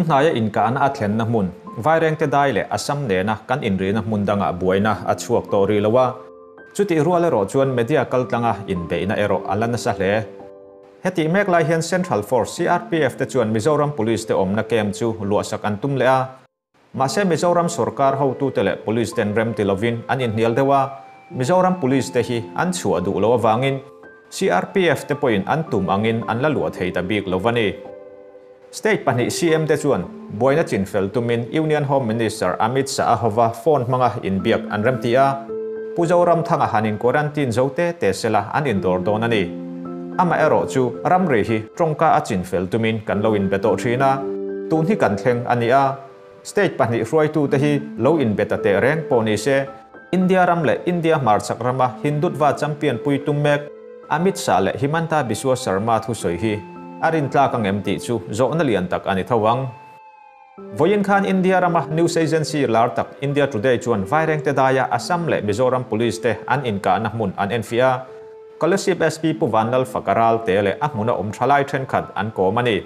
Tun hnaia inkahna a thlenna hmun, Vairengte dai leh Assam nena kan inrihna hmun dangah buaina a chhuak tawh rih lo a. Chutih rual erawh chuan media kaltlanga inbeihna erawh a la nasa hle. Hetih mek lai hian Central Force, CRPF, te chuan Mizoram Police te awmna camp chu luahsak an tum leh a. Mahse Mizoram sorkar hotute leh Police ten rem ti lovin an inhnial deuh a, Mizoram Police te hi an chhuah duh loh avangin CRPF te pawhin an tum angin an la luah thei ta bik lo va ni. State pahnih CM te chuan buaina chinfel tumin Union Home Minister Amit Shah a hova phone hmanga inbiak an remti a, Pu Zoramthanga han in quarantine zo te te sela an indawr dawn a ni. Amaherawh chu ramri hi tawngka a chinfel tumin kan lo inbe tawh thin a, tun hi kan thleng a ni a. State pahnih hruaitute hi lo inbe ta teh reng pawh ni se, India ram leh India hmarchhak rama Hindutva champion pui tum mek Amit Shah leh Himanta Biswa Sarma thusawi hi a rintlak ang em tih chu zawhna lian tak a ni tho ang. Vawiin khan India rama news agency lar tak India Today chuan Vairengte daia Assam leh Mizoram Police te an inkahna hmun an enfiah a, Kolasib SP Pu Vanlal Fakaral te leh a hmuna awm thalai thenkhat an kawm a ni.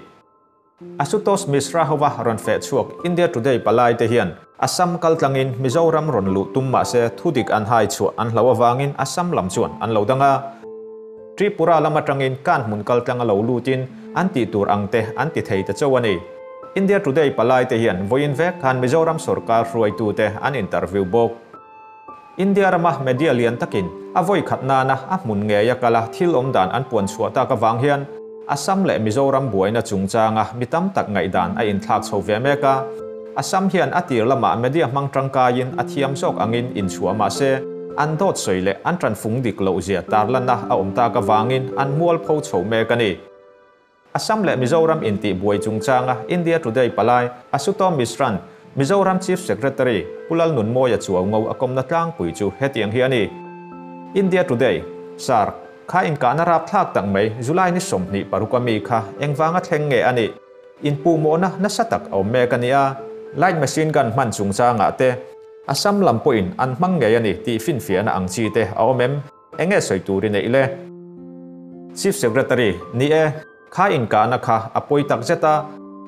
Ashutosh Mishra hova rawn feh chhuak India Today palai te hian Assam kaltlangin Mizoram rawn luh tum mah se thudik an hai chhuah an hlo avangin Assam lam chuan an lo dang a. Tripura lam atangin kan hmun kaltlang a lo lutin an tih tur ang te an ti thei ta chauh a ni. India Today palai te hian vawiin vek khan Mizoram sorkar hruaitute an interview bawk. India rama media lian takin a vawi khat nana a hmun ngei a kal a thil awm dan an puan chhuah tak avang hian Assam leh Mizoram buaina chungchanga mi tam tak ngaihdan a inthlak chho ve mek a. Assam hian a tir lamah media hmang tangkaiin a thiam zawk angin inchhuah mah se, an dawt sawi leh an tanfung dik loh zia tarlanna a awm tak avangin an mualpho chho mek a ni. Assam leh Mizoram intih buai chungchanga India Today palai Asuto Mishran, Mizoram Chief Secretary Pu Lalnunmawia Chuaungo a kawmna tlangpui chu hetiang hi a ni. India Today, Sir, kha inkahna rapthlak tak mai July ni 26 a mi kha engvanga thleng nge a nih? Inpuhmawhna nasa tak a awm mek a nia. Light machine gun hman chungchangah te Assam lam pawhin an hmang ngei a ni tih finfiahna ang chi te a awm em? Eng nge sawi tur i neih le? Chief Secretary, Ni e, kha inkahna kha a pawi tak zet a,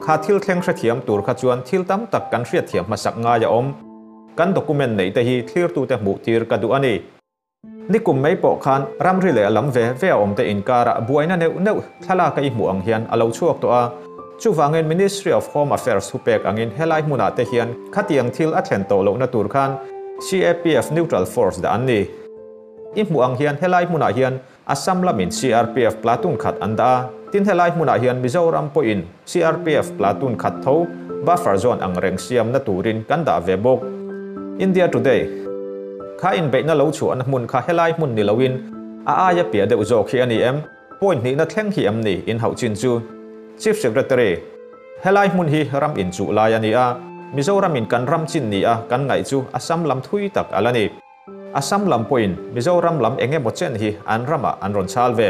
kha thil thleng hrethiam tur kha chuan thil tam tak kan hriatthiam hmasak ngai a awm. Kan document neih te hi thlirtute hmuh tir ka duh a ni. Nikum mai pawh khan ramri leh a lam ve ve a awmte inkarah buaina neuh neuh thlalak a i hmuh ang hian a lo chhuak tawh a. Chuvangin Ministry of Home Affairs thupek angin helai hmunah te hian khatiang thil a thlen tawh lohna tur khan CAPF Neutral Force dah an ni. I hmuh ang hian helai hmunah hian Assam lamin CRPF platoon khat an dah a, tin helai hmunah hian Mizoram pawhin CRPF platoon khat tho buffer zone ang reng siamna turin kan dah ve bawk. India Today, Kha inbeihna lo chhuahna hmun kha helai hmun ni loin a aia piah deuh zawk hi a ni em? Point hnihna thleng hi em ni inhauh chin chu? Chief Secretary, Helai hmun hi ram inchuh lai a ni a, Mizoramin kan ram chin ni a kan ngaih chu Assam lam thui tak a la ni. Assam lam pawhin Mizoram lam eng emaw chen hi an ramah an rawn chhal ve.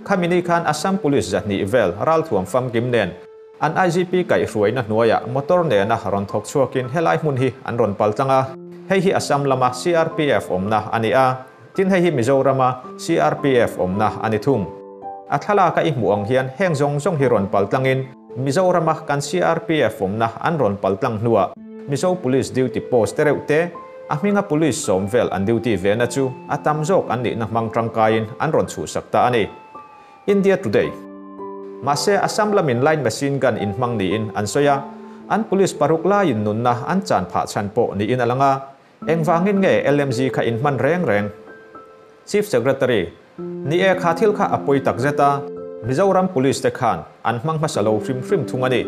Khami ni khan Assam Police 200 vel ralthuam famkim nen an IGP kaihhruaina hnuaiah motor nena rawn thawk chhuakin helai hmun hi an rawn pal tlang a. Hei hi Assam lama CRPF awmna a ni a, tin hei hi Mizorama CRPF awmna a ni thung. A thlalaka i hmuh ang hian heng zawng zawng hi rawn pal tlangin Mizorama kan CRPF awmna an rawn pal tlang hnuah Mizo Police duty post te reuh te, A hminga police sawm vel an duty ve na chu a tam zawk an nihna hmang tangkaiin an rawn chhuhsak ta a ni. India Today. Mahse, Assam lamin light machine gun inhmang niin an sawi a, an police paruk laiin nunna an chan phah chhan pawh niin a lang a, engvangin nge LMG kha inhman reng reng? Chief Secretary, Ni e, kha thil kha a pawi tak zet a, Mizoram Police te khan an hmang hmasa lo hrim hrim thung a ni.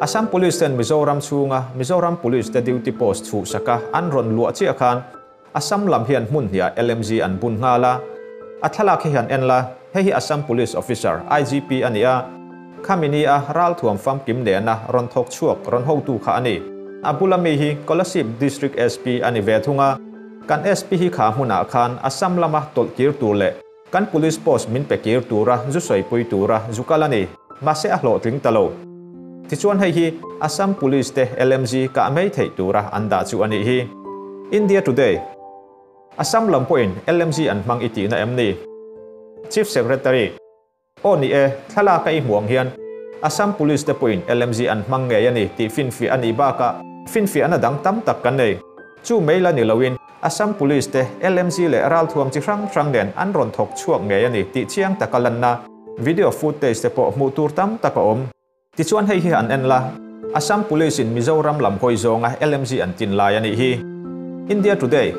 Assam Police ten Mizoram chhunga Mizoram Police te duty post chhuhsaka an rawn luah chiah khan Assam lam hian hmun hniah LMG an bun nghal a. A thlalak hi han en la, hei hi Assam Police Officer, IGP a ni a, khami ni a ralthuam famkim nena rawn thawk chhuak rawn hotu kha a ni. A bula mi hi Kolasib District SP a ni ve thung a. Kan SP hi kha hmunah khan Assam lama tawlh kir tur leh kan police post min pe kir tura zu sawipui tura zu kal a ni. Mahse a hlawhtling ta lo. Tichuan hei hi Assam Police te LMG kah mai theih tura an dah chu a nih hi. India Today, Assam lam pawhin LMG an hmang i tihna em ni? Chief Secretary. Aw ni e, thlalak a i hmuh ang hian Assam Police te pawhin LMG an hmang ngei a ni tih finfiah a nih bakah finfiahna dang tam tak kan nei. Chu mai la ni loin Assam Police te LMG leh ralthuam chi hrang hrang nen an rawn thawk chhuak ngei a ni tih chiang taka lanna video footage te pawh hmuh tur tam tak a awm. Tichuan hei hi an en la, Assam Police in Mizoram lam hawi zawnga LMG an tin lai a nih hi. India Today,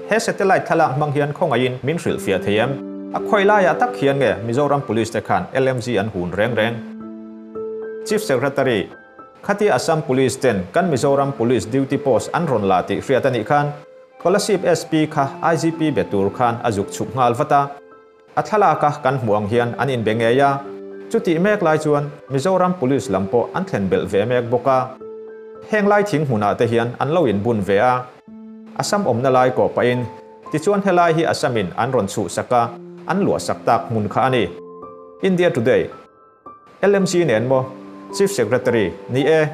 He satellite thlalak hmang hian khawngaihin min hrilhfiah thei em? A khawi laiah tak hian nge Mizoram Police te khan LMG an hun reng reng? Chief Secretary, Khatia Assam Police ten kan Mizoram Police duty post an rawn la tih hriat a nih khan Kolasib SP kha IGP be tur khan a zuk chhuk nghal vat a. A thlalaka kan hmuh ang hian an inbe ngei a, chutih mek lai chuan Mizoram Police lam pawh an thlen belh ve mek bawk a. Heng lai thing hmunah te hian an lo inbun ve a, Assam awmna lai kawh pahin tichuan helai hi Assamin an rawn chhuhsak a, an luahsak tak hmun kha a ni. India Today. LMC nen maw? Chief Secretary, Ni e.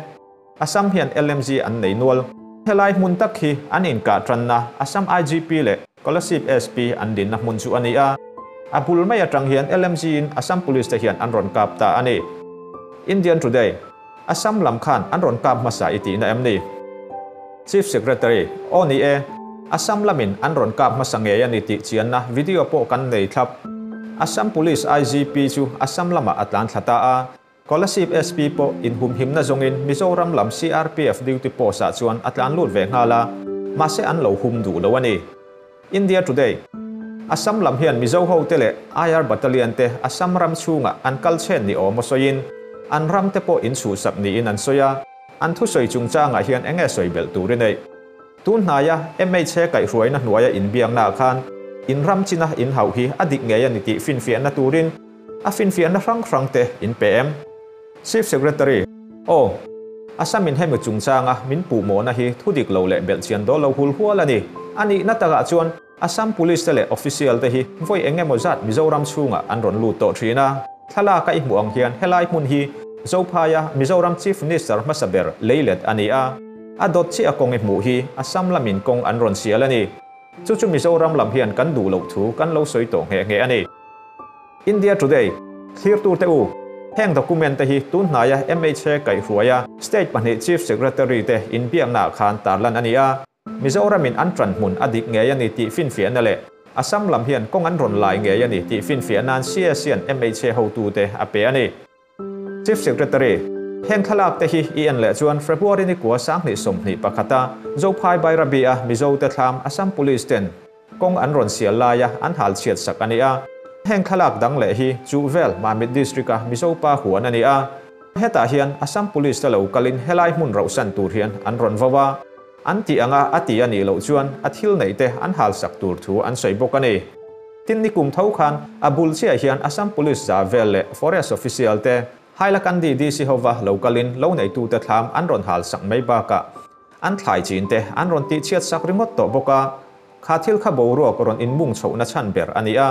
Assam hian LMG an nei nual. Helai hmun tak hi an inkah tanna Assam IGP leh Kolasib SP an dinna hmun chu a ni a. A bul mai atang hian LMG in Assam Police te hian an rawn kap ta a ni. Indian Today, Assam lam khan an rawn kap hmasa i tihna em ni? Chief Secretary, Aw ni e. Assam lamin an rawn kap hmasa ngei a ni tih chianna video pawh kan nei thlap. Assam Police IGP chu Assam lamah a tlan thla ta a. Kolasib SP pawh inhumhimna zawngin Mizoram lam CRPF duty post ah chuan a tlan lut ve nghal a, mahse an lo hum duh lo a ni. India Today, Assam lam hian Mizo ho te leh IR Battalion te Assam ram chhungah an kal chhen ni awm a sawiin, an ram te pawh inchhuhsak niin an sawi a, an thusawi chungchangah hian eng nge sawi belh tur i neih? Tun hnaia MHA kaihhruaina hnuaia inbiaknaah khan in ram china inhauh hi a dik ngei a ni tih finfiahna turin a finfiahna hrang hrang te in pe em? Chief Secretary, Aw, Assam in hemi chungchanga min puhmawhna hi thu dik lo leh belhchian dawl lo hul hual a ni. A nihna takah chuan Assam Police te leh Official te hi vawi eng emaw zat Mizoram chhungah an rawn lut tawh thin a. Thlalak a i hmuh ang hian helai hmun hi Zophaia Mizoram Chief Minister hmasa ber leilet a ni a. A dawt chiah a kawng i hmuh hi Assam lamin kawng an rawn sial a ni. Chu chu Mizoram lam hian kan duh loh thu kan lo sawi tawh ngheh ngheh a ni. India Today, Thlirtu te u, heng document te hi tun hnaia MHA kaihhruaia State pahnih Chief Secretary te inbiaknaah khan tarlan a ni a. Mizoramin an ṭan hmun a dik ngei a ni tih finfiahna leh Assam lam hian kawng an rawn lai ngei a ni tih finfiah nan CAC an MHA hotute a pe a ni. Chief Secretary, Heng thlalak te hi i en leh chuan February ni kua 2021 a Zophai Bairabi a Mizote thlam Assam Police ten kawng an rawn sial laia an hal chhiat sak a ni a. Heng thlalak dang leh hi chu vel Mamit District a Mizo pa huan a ni a. Hetah hian Assam Police te lo kalin helai hmun rauhsan tur hian an rawn vo a. An tih anga a ti a nih loh chuan a thil neih te an hal sak tur thu an sawi bawk a ni. Tin nikum tho khan a bul chiah hian Assam Police za vel leh Forest Official te Hailakandi DC hova lo kalin lo neitute thlam an rawn hal sak mai bakah an thlai chin te an rawn tihchhiat sak ringawt tawh bawk a. Kha thil kha boruak rawn inmung chhohna chhan ber a ni a.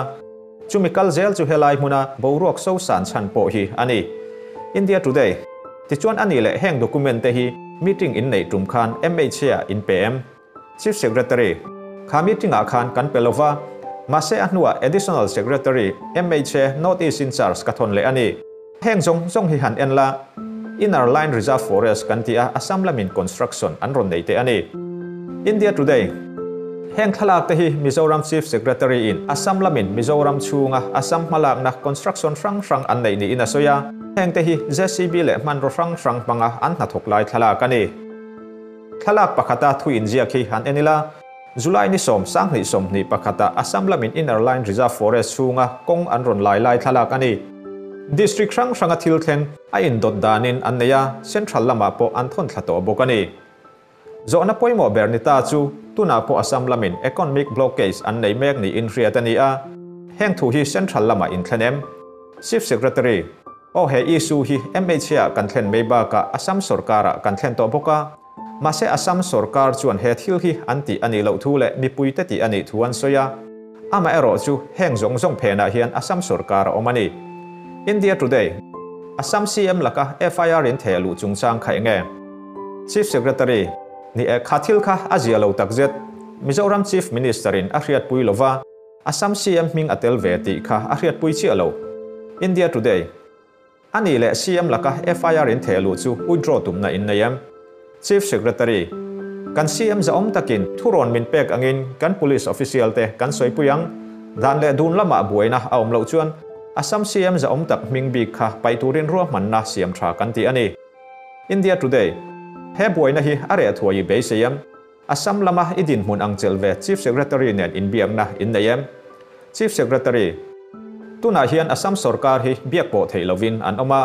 Chumi kal zel chu helai hmuna boruak so san chhan pawh hi a ni. India Today, Tichuan a nih leh heng document te hi meeting in neih tum khan MHA-ah in pe em? Chief Secretary, Kha meeting ah khan kan pe lova, mahse a hnuah Additional Secretary, MHA, North East in charge ka thawn leh a ni. Heng zawng zawng hi han en la, Inner Line Reserve Forest kan tih a Assam lamin construction an rawn nei teh a ni. India Today, Heng thlalak te hi Mizoram Chief Secretary in Assam lamin Mizoram chhunga Assam hmalakna construction hrang hrang an neih niin a sawi a, heng te hi JCB leh hmanraw hrang hrang hmanga an hnathawk lai thlalak a ni. Thlalak pakhata thu inziak hi han en ila, July ni 10, 2021 ah Assam lamin Inner Line Reserve Forest chhunga kawng an rawn lai lai thlalak a ni. District hrang hranga thil thleng a indawt danin an nei a, Central lamah pawh an thawn thla tawh bawk a ni. Zawhna pawimawh ber ni ta chu tunah pawh Assam lamin economic blockage an nei mek niin hriat a ni a, heng thu hi Central lamah inthlen em? Chief Secretary, Aw he issue hi MHA ah kan thlen mai bakah Assam sorkarah kan thlen tawh bawk a. Mahse Assam sorkar chuan he thil hi an tih a nih loh thu leh mipuite tih a nih thu an sawi a. Amaherawh chu heng zawng zawng phenah hian Assam sorkar a awm a ni. India Today, Assam CM laka FIR in theh luh chungchang kha enge? Chief Secretary, Ni e, kha thil kha a zia lo takzet. Mizoram Chief Minister in a hriatpui lova. Assam CM hming a tel ve tih kha a hriatpui chiah lo. India Today. A nih leh CM laka FIR in theh luh chu withdraw tumna in nei em? Chief Secretary, Kan CM zahawm takin thurawn min pek angin kan Police official te kan sawipui ang. Dan leh dun lamah buaina a awm loh chuan Assam CM zahawm tak hming bik kha paih turin ruahmanna siam tha kan ti a ni. India Today, He buaina hi a reh thuai i beisei em? Assam lama i dinhmun ang chelh ve Chief Secretary nen inbiakna in nei em? Chief Secretary, Tunah hian Assam sorkar hi biak pawh theih lovin an awm a.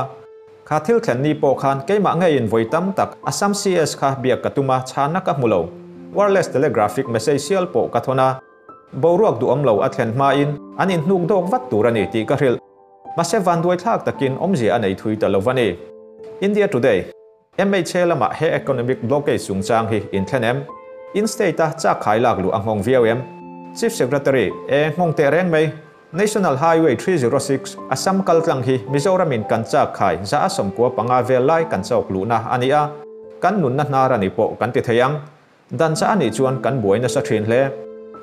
Kha thil thlen ni pawh khan keimah ngeiin vawi tam tak Assam CS kha biak ka tum a, chhanna ka hmu lo. Wireless telegraphic message sial pawh ka thawn a. Boruak duhawm lo a thlen hmain an inhnuk dawk vat tur a ni tih ka hrilh. Mahse vanduaithlak takin awmzia a nei thui ta lo va ni. India Today. MHA lamah he economic blockade chungchang hi in thlen em? In state-a chak khai lak luh a nghawng viau em? Chief Secretary, E, nghawng teh reng mai. National Highway 306, Assam kaltlang hi Mizoramin kan chak khai za a 95 vel lai kan chawk luhna a ni a, kan nunna hnar a ni pawh kan ti thei ang. Dan cha a nih chuan kan buai nasa thin hle.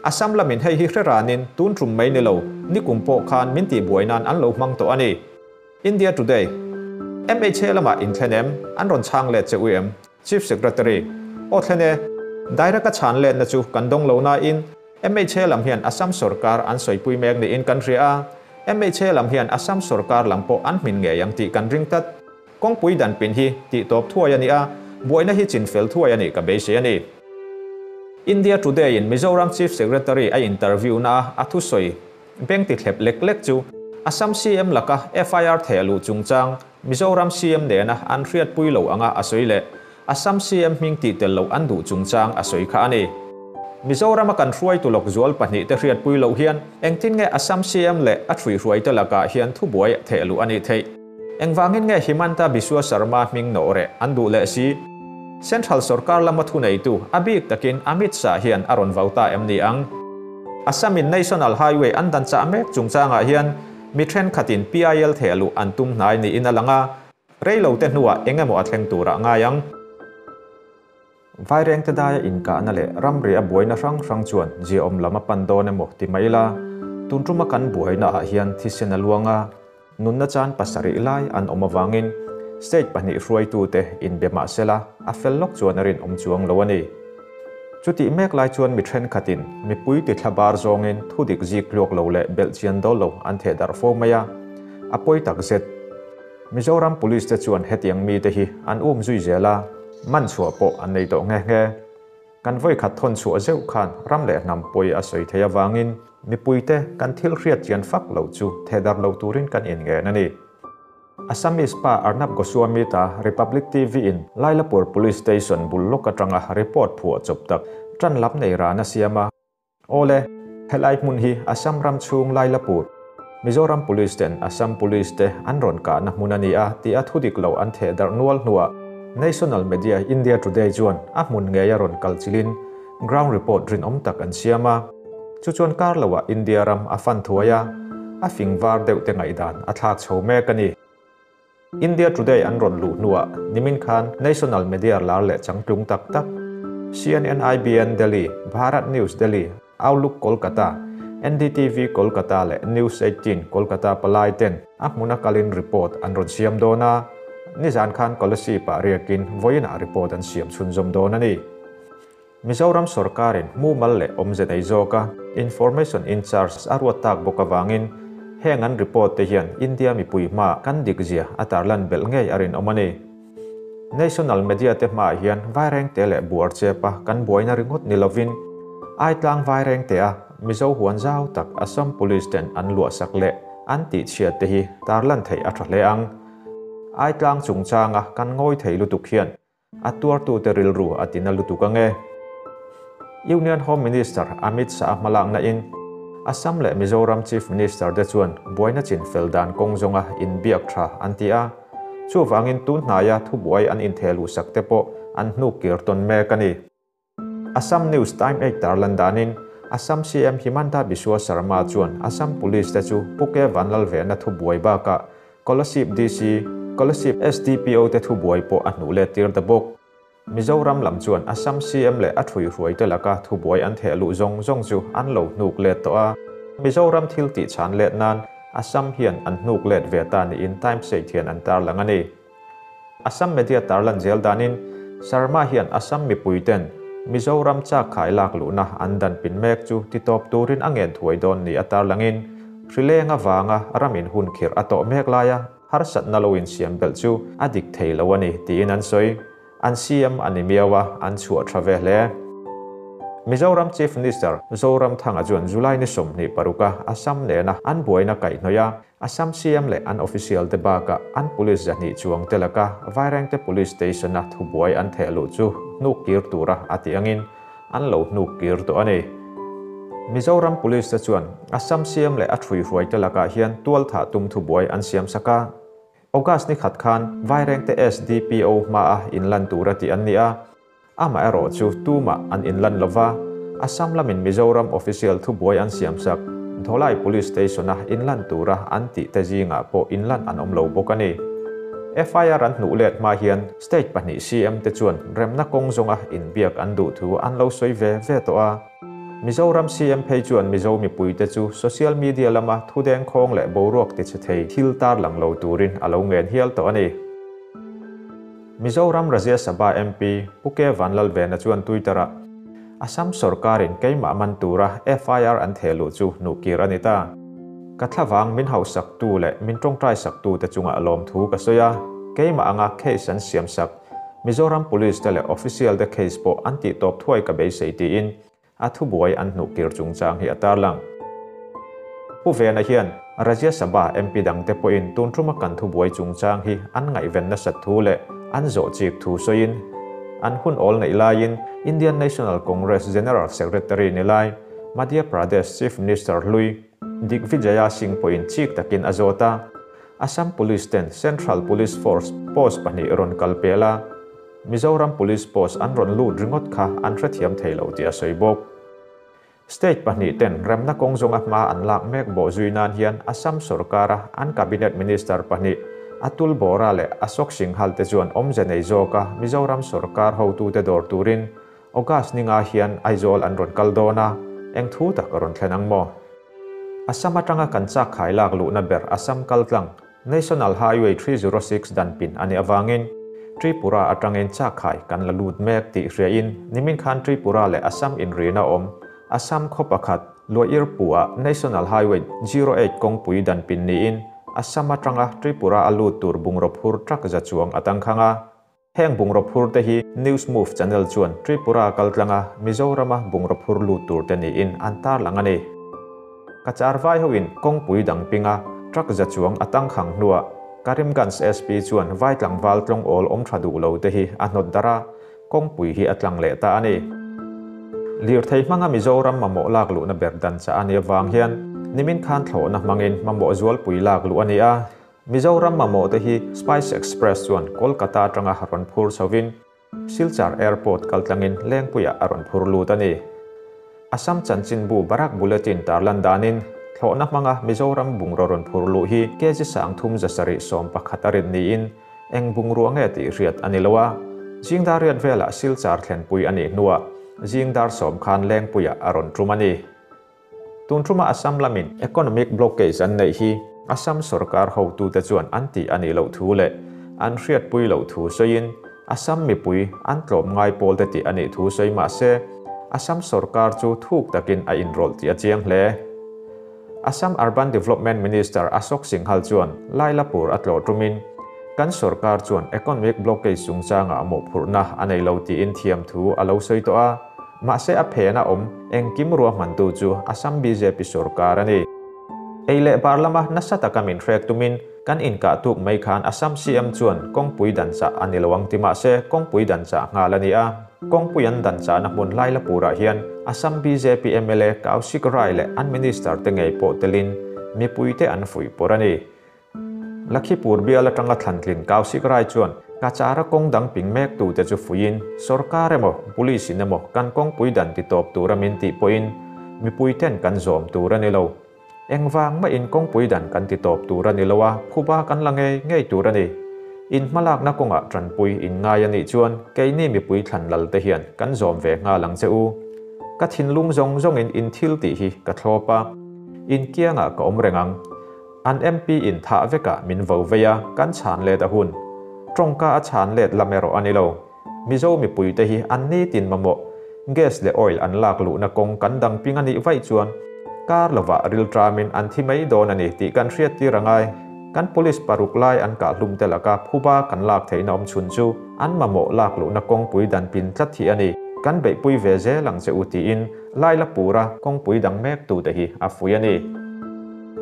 Assam lamin hei hi hre ranin tun tum mai ni lo, nikum pawh khan min tihbuai nan an lo hmang tawh a ni. India Today, MHA lamah in thlen em? An rawn chhang let che ui em? Chief Secretary, Aw thlen e. Direct a chhan letna chu kan dawng lo nain MHA lam hian Assam sorkar an sawipui mek niin kan hria a. MHA lam hian Assam sorkar lam pawh an hmin ngei ang tih kan ring tlat. Kawngpui dan pin hi tih tawp thuai a ni a, buaina hi chin fel thuai a nih ka beisei a ni. India Today in Mizoram Chief Secretary a interview na a thusawi beng ti thlep lek lek chu Assam CM laka FIR theh luh chungchang Mizoram CM nena an hriatpui lo anga a sawi leh Assam CM hming tih tel loh an duh chungchang a sawi kha a ni. Mizorama kan hruaitu lawk zual pahnihte hriatpui loh hian engtin nge Assam CM leh a ṭhuihruaite lakah hian thubuai theh luh a nih theih? Engvangin nge Himanta Biswa Sarma hming nawh reh an duh leh si? Central sorkar lama thuneitu a bik takin Amit Shah hian a rawn vau ta em ni ang? Assam-in National Highway an dan chah mek chungchangah hian mi thenkhatin PIL theh luh an tum hnai niin a lang a, rei lo te hnuah eng emaw a thleng turah ngai ang. Vairengte daia inkahna leh ramri a buaina hrang hrang chuan ziaawm lam a pan dawn emaw ti mai ila, tun tuma kan buainaah hian thisen a luang a, Nunna chan pasarih lai an awm avangin state pahnih hruaitute inbe mah sela a fel lawk chuan a rinawm chuang lo a ni. Chutih mek lai chuan mi thenkhatin mipui tithla bar zawngin thudik zik tluak lo leh belhchian dawl lo an theh darh fo mai a, a pawi tak zet. Mizoram Police te chuan hetiang mite hi an um zui zel a, man chhuah pawh an nei tawh nghe nghe. Kan vawikhat thawn chhuah zeuh khan ram leh hnam pawi a sawi thei avangin mipuite kan thil hriat chian fak loh chu thehdarh lo turin kan inngen a ni. Assamese pa Arnab Goswami ta Republic TV in Lailapur Police Station bul lawk atanga report phuah chawp tak tan lam nei ran a siam a. Awle, helai hmun hi Assam ram chhung Lailapur, Mizoram Police ten Assam Police te an rawn kahna hmun a ni a tih a thudik lo an theh darh nual hnuah National Media India Today chuan a hmun ngei a rawn kal chilhin ground report rinawm tak an siam a. Chu chuan kar loah India ram a fan thuai a, a fing var deuh te ngaihdan a thlak chho mek a ni. India Today an rawn luh hnuah nimin khan National Media lar leh changtlung tak tak CNN IBN Delhi, Bharat News Delhi, Outlook Kolkata, NDTV Kolkata leh News 18 Kolkata palai ten a hmuna kalin report an rawn siam dawn a, nizan khan Kolasib-ah riakin vawiinah report an siam chhunzawm dawn a ni. Mizoram sorkarin mumal leh awmze nei zawka Information in Charge a ruat tak bawk avangin heng an report te hian India mipui hmaa kan dikzia a tarlan belh ngei a rinawm a ni. National media te hmaah hian vairengte leh buar chepa kan buaina ringawt ni lovin Aitlang vairengtea Mizo huan zau tak Assam Police ten an luahsak leh an tihchhiat te hi tarlan theih a tha hle ang. Aitlang chungchanga kan ngawi thei lutuk hian A tuartute rilru a tina lutuk ange. Union Home Minister Amit Shah hmalakna in Assam leh Mizoram Chief Minister te chuan buaina chin fel dan kawng zawnga inbiak tha an ti a, chuvangin tun hnaia thubuai an intheh luhsak te pawh an hnuk kir tawn mek a ni. Assam News Time 8 tarlan danin Assam CM Himanta Biswa Sarma chuan Assam Police te chu Pu K Vanlalvena thubuai bakah Kolasib DC, Kolasib SDPO te thubuai pawh a hnuh let tir ta bawk. Mizoram lam chuan Assam CM leh a ṭhuihruaite laka thubuai an theh luh zawng zawng chu an lo hnuk let tawh a. Mizoram thil tih chhan let nan. Assam hian an hnuk let ve ta niin Times Eight hian an tarlang a ni. Assam media tarlan zel danin Sarma hian Assam mipuiten Mizoram chak khai lak luhna an dan pin mek chu titawp turin a ngen thuai dawn ni a tarlangin hrileng avanga ramin hun khirh a tawh mek laia harsatna lo insiam belh chu a dik thei lo a ni tiin an sawi. An CM a ni miau a, an chhuah tha ve hle. Mizoram Chief Minister Zoramthanga chuan July ni 26 a Assam nena an buaina kaihhnawih a, Assam CM leh an official te bakah an police 200 chuang te laka Vairengte Police Station a thubuai an theh luh chu hnuk kir tura a tih angin an lo hnuk kir tawh a ni. Mizoram Police te chuan Assam CM leh a thuihruai te lakah hian tualthah tum thubuai an siam sak a. August ni khat khan Vairengte SDPO hmaa inlan tura tih an ni a, amaherawh chu tumah an inlan lova, Assam lamin Mizoram official thubuai an siam sak Dholai Police Station a inlan tura an tih te zingah pawh inlan an awm lo bawk a ni. FIR an hnuh let hma hian state pahnih CM te chuan remna kawng zawnga inbiak an duh thu an lo sawi ve ve tawh a. Mizoram CM phei chuan Mizo mipuite chu social media lama thudeng khawng leh boruak tichhe thei thil tarlang lo turin a lo ngen hial tawh a ni. Mizoram Rajya Sabha MP Pu K Vanlalvena chuan Twitter-ah, Assam sorkarin keimah man tura FIR an theh luh chu hnuhkir a ni ta. Ka thlavang min hauhsaktu leh min tawngtaisaktu te chungah lawmthu ka sawi a, keimah anga case an siamsak Mizoram Police te leh official te case pawh an tihtawp thuai ka beisei tiin a thubuai an hnuhkir chungchang hi a tarlang. Pu Vena hian Rajya Sabha MP dangte pawhin tun thuma kan thubuai chungchang hi an ngaihven nasat thu leh an zawh chik thu sawiin an hun awl neih laiin Indian National Congress General Secretary ni lai Madhya Pradesh Chief Minister hlui Digvijaya Singh pawhin chik takin a zawt a. Assam Police ten Central Police Force post pahnih rawn kal pel a, Mizoram Police post an rawn lut ringawt kha an hrethiam thei lo tih a sawi bawk. State pahnih ten remna kawng zawnga hma an lak mek bawh zui nan hian Assam sorkara an Cabinet Minister pahnih Atul Bora leh Ashok Singhal te chuan awmze nei zawka Mizoram sorkar hotute dawr turin August ninga hian Aizawl an rawn kal dawn a, eng thu tak a rawn thlen ang maw? Assam atanga kan chak khai lak luhna ber Assam kaltlang National Highway 306 dan pin a nih avangin Tripura atangin chak khai kan la lut mek tih hriain nimin khan Tripura leh Assam inrina awm Assam khaw pakhat Luairpu-ah National Highway 08 kawngpui dan pin niin Assam atanga Tripura a lut tur bungraw phur truck za chuang a tangkhang a. Heng bungraw phur te hi News Move channel chuan Tripura kaltlanga Mizorama bungraw phur lut tur te niin an tarlang a ni. Cachar vai hoin kawngpui dang pinga truck za chuang a tangkhang hnuah Karimganj SP chuan vai tlangval tlawng awl awm tha duh lo te hi a hnawt darh a, kawngpui hi a tlang leh ta a ni. Lirthei hmanga Mizoram mamawh lak luhna ber dan chah a nih avang hian nimin khan thlawhna hmangin mamawh zualpui lak luh a ni a. Mizoram mamawh te hi Spice Express chuan Kolkata atanga rawn phur chhovin Silchar Airport kaltlangin Lengpuiah a rawn phur lut a ni. Assam chanchinbu Barak Bulletin tarlan danin thlawhna hmanga Mizoram bungraw rawn phur luh hi kg 3711 a rin niin eng bungrua nge tih hriat a ni lo a. Zingdar riat velah Silchar thlenpui a nih hnuah Zingdar sawm khan Lengpuiah a rawn tum a ni. Tun thuma Assam lamin economic blockage an neih hi Assam sorkar hotute chuan an tih a nih loh thu leh an hriatpui loh thu sawiin Assam mipui an tlawm ngai pawl te tih a nih thu sawi mah se Assam sorkar chu thuk takin a inrawlh tih a chiang hle. Assam Urban Development Minister Ashok Singhal chuan Lailapur a tlawh tumin kan sorkar chuan economic blockage chungchangah mawhphurhna a nei lo tiin thiam thu a lo sawi tawh a. Mahse a phena awm engkim ruahmantu chu Assam BJP sorkar a ni. Ei leh bar lama nasa taka min hrek tumin kan inkah tuk mai khan Assam CM chuan kawngpui dan chah a ni lo ang ti mahse kawngpui dan chah nghal a ni a. Kawngpui an dan chahna hmun Lailapurah hian Assam BJP mla Kaushik Rai leh an minister te ngei pawh telin mipuite an fuih pawr a ni. Lakhipur bial atanga thlantlin Kaushik Rai chuan Cachar-a kawng dang ping mek tute chu fuiin sorkar emaw police in emaw kan kawngpui dan titawp tura min tih pawhin mipuiten kan zawm tur a ni lo. Engvang mahin kawngpui dan kan titawp tur a ni lo a, phuba kan la ngei ngei tur a ni. In hmalakna kawngah tanpui in ngai a nih chuan keini mipui thlan lal te hian kan zawm ve nghal ang che u. Ka thinlung zawng zawngin in thil tih hi ka thlawp a, in kiangah ka awm reng ang. An MP in thah vekah min vo vei a, kan chhan let a hun. Tawngka a chhan let lam erawh a ni lo. Mizo mipuite hi an nitin mamawh gas leh oil an lak luhna kawng kan dang ping a nih vaih chuan kar lovah rilṭamin an thi mai dawn a ni tih kan hriattir a ngai. Kan police paruk lai an kah hlum te laka phuba kan lak theihna awm chhun chu an mamawh lak luhna kawngpui dan pin tlat hi a ni. Kan beihpui ve zel ang che u tiin Lailapura kawngpui dang mektute hi a fuih a ni.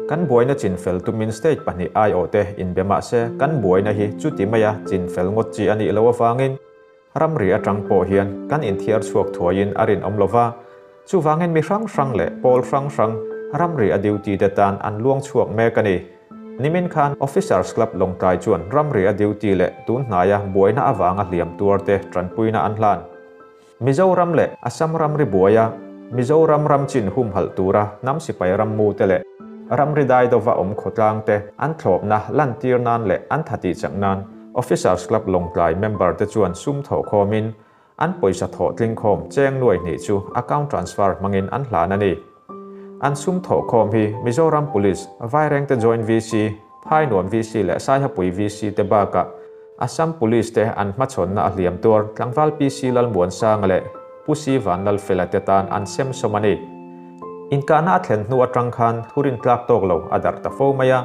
Kan buaina chinfel tumin state pahnih aiawhte inbe mah se kan buaina hi chuti maia chinfel ngawt chi a nih loh avangin ramri atang pawh hian kan inthiar chhuak thuaiin a rinawm lo va. Chuvangin mi hrang hrang leh pawl hrang hrang ramri a duty te tan an luang chhuak mek a ni. Nimin khan Officers Club Lawngtlai chuan ramri a duty leh tun hnaia buaina avanga hliam tuarte tanpuina an hlan. Mizoram leh Assam ramri buaia Mizoram ram chin humhalh tura hnam sipai rammute leh ramri daidova awm khawtlangte an thlawpna lantir nan leh an tha tihchak nan Officers Club Lawngtlai member te chuan sum thawh khawmin an pawisa thawh tling khawm cheng nuai hnih chu account transfer hmangin an hlan a ni. An sum thawh khawm hi Mizoram Police, Vairengte Joint VC, Phainuam VC leh Saihapui VC te bakah Assam Police te an hmachhawnna a hliam tuar tlangval PC Lalmuansanga leh Pu Si Vanlalfela te tan an sem sawm a ni. Inkahna a thlen hnu atang khan thurin tlak tawk lo a darh ta fo mai a.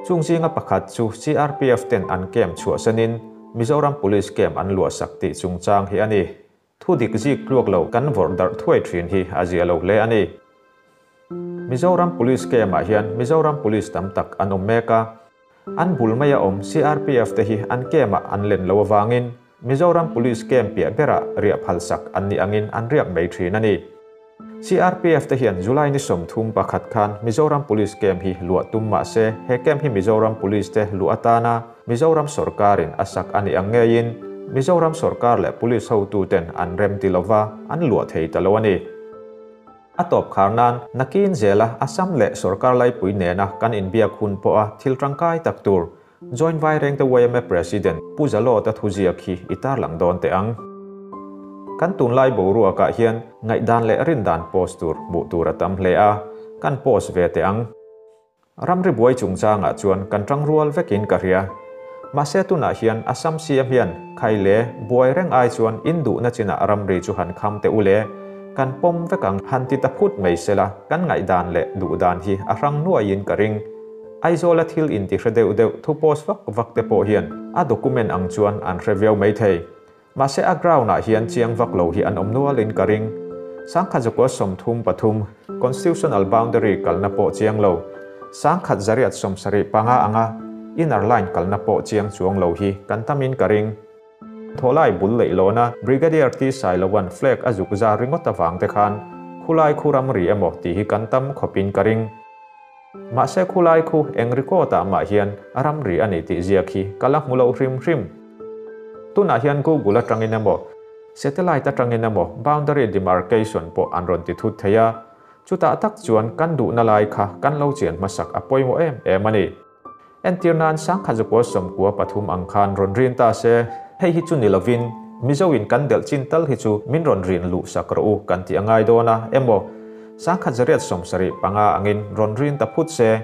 Chung zinga pakhat chu CRPF ten an camp chhuahsanin Mizoram Police camp an luahsak tih chungchang hi a ni. Thu dik zik tluak lo kan vawrh darh thuai thin hi a zia lo hle a ni. Mizoram Police camp-ah hian Mizoram Police tam tak an awm mek a. An bul maia awm CRPF te hi an camp-ah an len lo avangin Mizoram Police camp piah berah riah phalsak an nih angin an riak mai thin a ni. CRPF te hian July ni 31 khan Mizoram Police camp hi luah tum mah se he camp hi Mizoram Police te luh atana Mizoram sawrkarin a sak a nih ang ngeiin Mizoram sawrkar leh Police hotuten an rem ti lova an luah thei ta lo a ni. A tawp khar nan nakin zela Assam leh sawrkar laipui nena kan inbiak hun pawha thil tangkai tak tur Joint Vairengte yma President Pu Zalawta thuziak hi i tarlang dawn teh ang. Kan tunlai boruakah hian ngaihdan leh rindan post tur hmuh tur a tam hle a, kan post ve teh ang. Ramri buai chungchangah chuan kan tang rual vekin ka hria. Mahse tunah hian Assam CM hian khai le buai reng ai chuan in duhna chinah ramri chu han kham teh u le, kan pawm vek ang han ti ta phut mai sela kan ngaihdan leh duhdan hi a hrang nuaiin ka ring. Aizawla thil inti hre deuh deuh thu post vak vak te pawh hian a document ang chuan an hre viau mai thei. Mahse a ground ah hian chiang vak lo hi an awm nualin ka ring. 1933 Constitutional boundary kalna pawh chiang lo, 1875 anga inner line kalna pawh chiang chuang lo hi kan tamin ka ring. Thawhlai bul leih lawna Brigadier T Sailova'n flag a zuk zar ringawt avang te khan khulai khu ramri emaw tih hi kan tam khawpin ka ring. Mahse khulai khu eng record ah mah hian a ramri a ni tih ziak hi ka la hmu lo hrim hrim. Tunah hian Google atangin emaw, satellite atangin emaw boundary demarcation pawh an rawn ti thut thei a, chutah tak chuan kan duhna lai kha kan lo chian hmasak a pawimawh em em a ni. Entir nan 1993 ang khan rawn rin ta se, hei hi chu ni lovin Mizo in kan delh chin tal hi chu min rawn rin luh sak rawh u kan tih a ngai dawn a, emaw 1875 angin rawn rin ta phut se,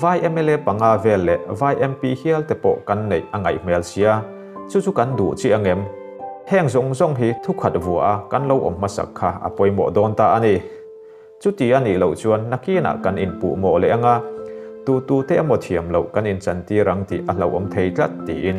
Vai mla panga vel leh Vai MP hial te pawh kan neih a ngaih hmel sia, chu chu kan duh chi angem? Heng zawng zawng hi thukhat vua a kan lo awm hmasak kha a pawimawh dawn ta a ni. Chuti a nih loh chuan nakinah kan inpuh mawh leh anga, tu tu te emaw thiam loh kan inchantir ang tih a hlauhawm thei tlat tiin.